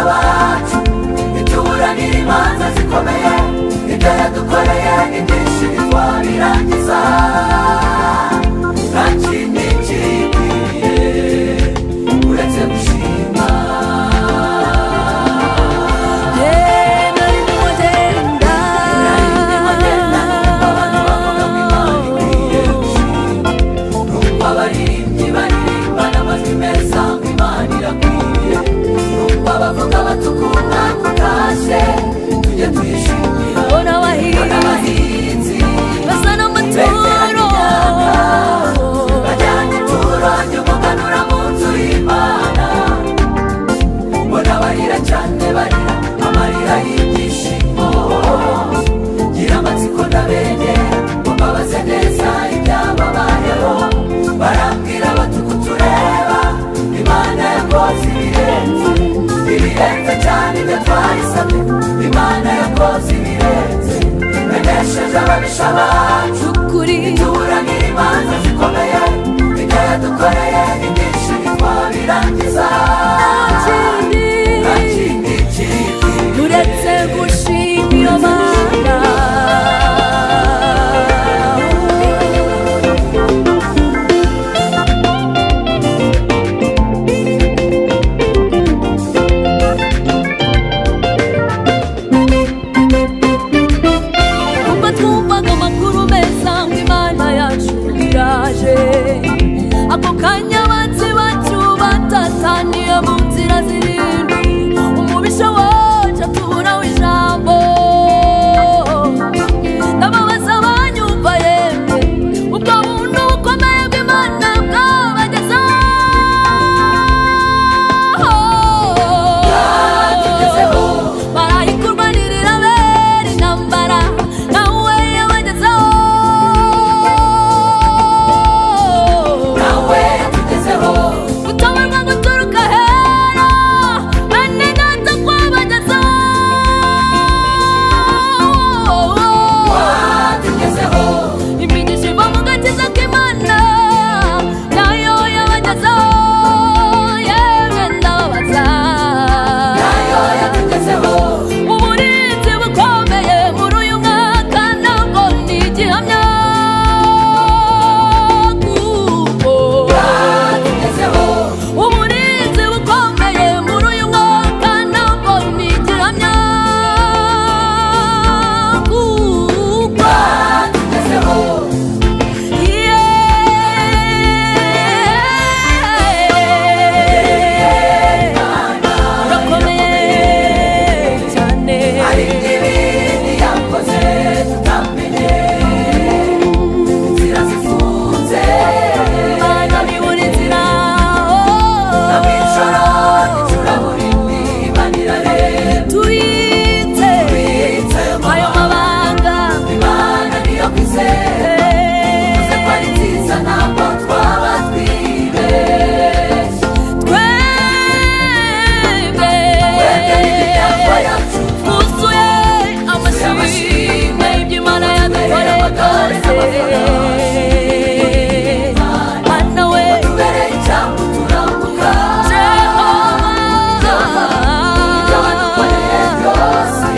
bacu, ituburanira imanza zikomeye. Ibyo yadukoreye ni byinshi, ntitwabirangiza. Nta kindi kikwiriye uretse gushima. Nari ndimo ngenda. Nari ndimo ngenda, numva abantu bavuga ngo Imana ikwiye gushima. Numva abaririmbyi baririmba n'amajwi meza ngo Imana irakwiriye. Numva bavuga bati uko umwaka utashye tujye tuyishimira. Mbona Mbona abahinzi abahinzi bazana amaturo, bajyanye ituro ry'umuganura mu nzu y'Imana. Mbona barira cyane, barira amarira y'ibyishimo. Gira amatsiko, ndabegera ngo mbabaze neza ibyababayeho. Barambwira bati uku tureba Imana yakoze ibirenze, ibirenze cyane ibyo twayisabye. Imana yakoze ibirenze, yanesheje ababisha bacu, ukuri ituburanira imanza zikomeye. Ibyo yadukoreye ni byinshi, ntitwabirangiza. Kindi Nta kindi kikwiriye uretse gushima iyo Mana. Ubwo twumvaga amakuru meza ngo Imana yacu iraje, ako kanya abanzi bacu batataniye mu nzira zirindwi. Umubisha wacu atuburaho ijambo. Ndababaza abanyumva, yemwe, ubwo buntu bukomeye bw'Imana bwabagezeho? Bwatugezeho. Barayikurwanirira bera intambara, nawe yabagezeho. Nawe yatugezeho. Gutabarwa guturuka hera, bene data, kwabagezeho. Bwatugezeho. Imigisha iva mu gakiza k'Imana nayo yabagezeho. Yemwe, ndababaza, Nayo yatugezeho. uburinzi bukomeye muri uyu mwaka ntabwo ni igihamya kuko Bwatugezeho. Uburinzi bukomeye muri uyu mwaka ntabwo ni igihamya kuko Bwatugezeho. Urakomeye cyane. Hari n'ibindi yakoze tutamenye, inzira zifunze. Imana nibura inzira. Na mw'ijoro icuraburindi Imana irareba. Tubitse Tubitse ayo mabanga. Imana niyo kwizera. Tuvuze ko ari nziza, ntabwo twaba twibeshye. Twebwe Twebwe n'imiryango yacu twuzuye amashimwe y'ibyo Imana yadukoreye byose. Mana we, tubereye icyambu turambuka. Jehova, Ibyo wadukoreye byose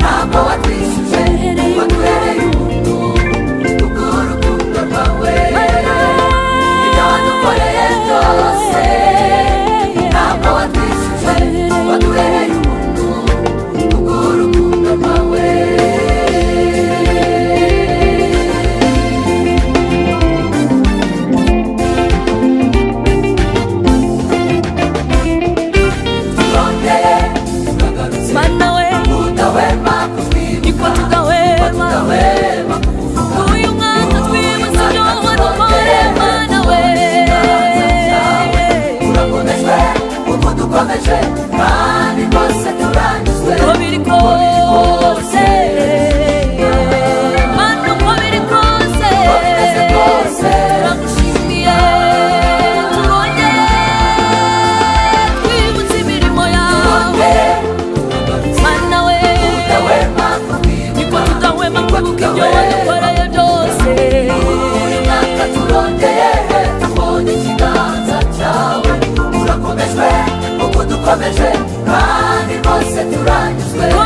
ntabwo watwishyuje, waduhereye ubuntu kubw'urukundo rwawe. Ibyo wadukoreye byose ntabwo watwishyuje, waduhereye ubuntu kubw'urukundo rwawe. Turongeye turagarutse. Mana we, Udahwema kutwibuka. Niko tudahwema. Tudahwema kukuvuga. Uyu mwaka twibutse ibyo wadukoreye, Mana we. Urakomejwe kuko dukomeje, kandi rwose turanyuzwe. Uko biri kose, Mana, uko biri kose, Uko bimeze kose. turagushimiye. Turongeye twibutse imirimo yawe. Turongeye turagarutse. Mana we, Udahwema kutwibuka. Niko tudahwema kwibuka ibyo wadukoreye byose. Uyu mwaka turongeye tubonye ikiganza cyawe. Urakomejwe kuko dukomeje. Kandi rwose turanyuzwe. Ku